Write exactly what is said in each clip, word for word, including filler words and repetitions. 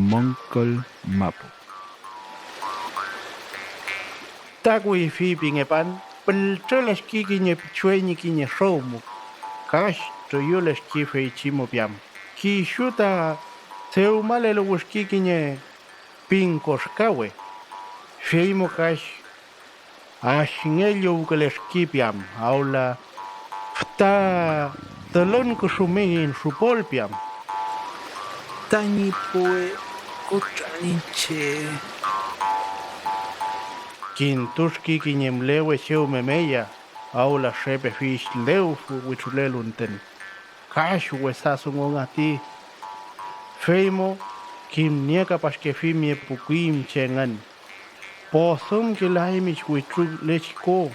Monkol mapu. Ta kuyfi pingepan, pültrülefki kiñe pichue ñi kiñe xow mu, kash truyulefki feychi mu piam. Kisu ta dewmaleluwürki kiñe pingkoxkawe, fey mu kash ashngellüwkülerki piam, awla füta tülünküsumi ñi trupol piam. Tañi puwe kutran iñche. Kintuski kiñe mülewe chew memeya, awla repefi lew witrulelu müten. Kash wesa dungu ngati. Fey mo kimniekapashkefimi epu kuyimche engün. Podümkelaymi witrulechi ko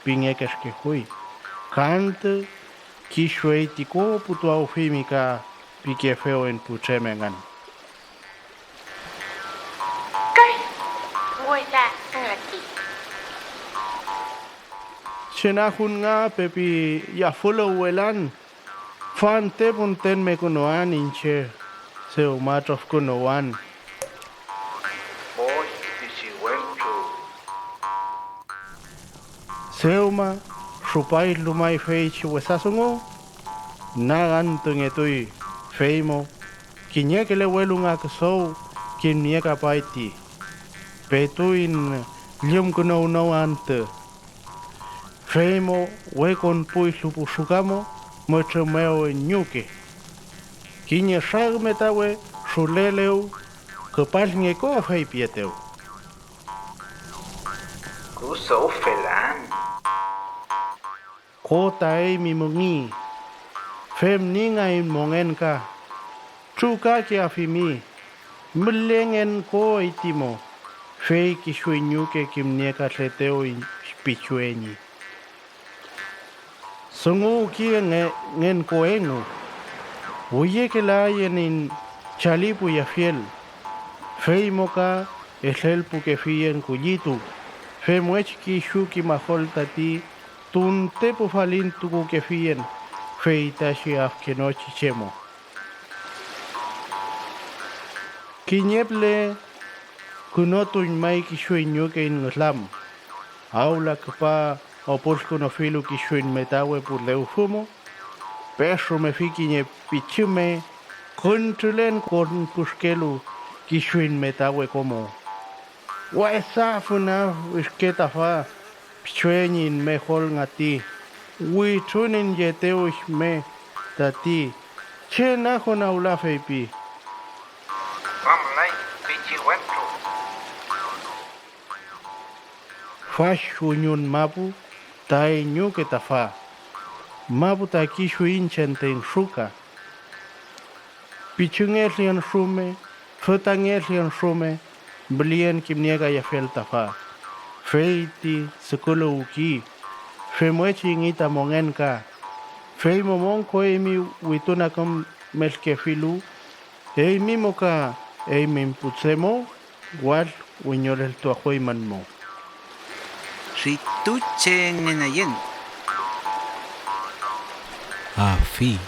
pingekerkefuy, ka antü kisu eyti ko putuawfimi ka pikefew enpu trem engün. Kay, wela ngati. Chenahun nga pepi yafüluwwelan, fante punten mekünuan iñche, dewma trofkünuwan. Oy pichi wentru. Dewma rupay lumay feychi wesa dungu, nag antüngetuy, fey mo kiñekele welu nga küdaw kimniekapay ti, petu in llümkünuwnow antü. Fey mo wekonpuy lupu ruka mo mütrümew ñuke. Kiñe hrag metawe rulelew, küpalnge ko feypietew. Kuso felan. Ko ta eymi müngi, femni nga in mongen ka. Trukakeafimi, mülengen ko eyti mo, fey kisu iñuke kimniekaletew iñ pichue ñi. Dunguwki nge-, ngen ko engu, wiyekelaeyen iñ chalipuyafiel, fey mo ka edelpukefiyen kullitu, femngechi kisu kimafol tati tuntepu falintukukefiyen feytachi afkenochi che mo. Kiñe püle künotuñmay kisu iñuke iñ ngülam, awla küpa opulkünufilu kisu iñ metawe pu lewfü mo, pexrumefi kiñe pichüme küntrülen konpuskelu kisu iñ metawe ko mo. Wesa füna ürketafa pichue ñi inmefol ngati, witrunenyeetew üñme tati, che nakonawla feypi: Famlay pichi wentru. Fash uñun mapu ta eñuke ta fa, mapu ta kisu iñche antü ruka. Pichüngelien rume, fütangelien rume, mülien kimniekayafiel ta fa, fey ti düküluwki, femngechi ingi ta mongen ka. Fey mo monko eymi witunakümelkefilu, eymi mo ka eymi pu che mo wall wiñoleltuafuymün mo. Ritu che ngenayen. Afi.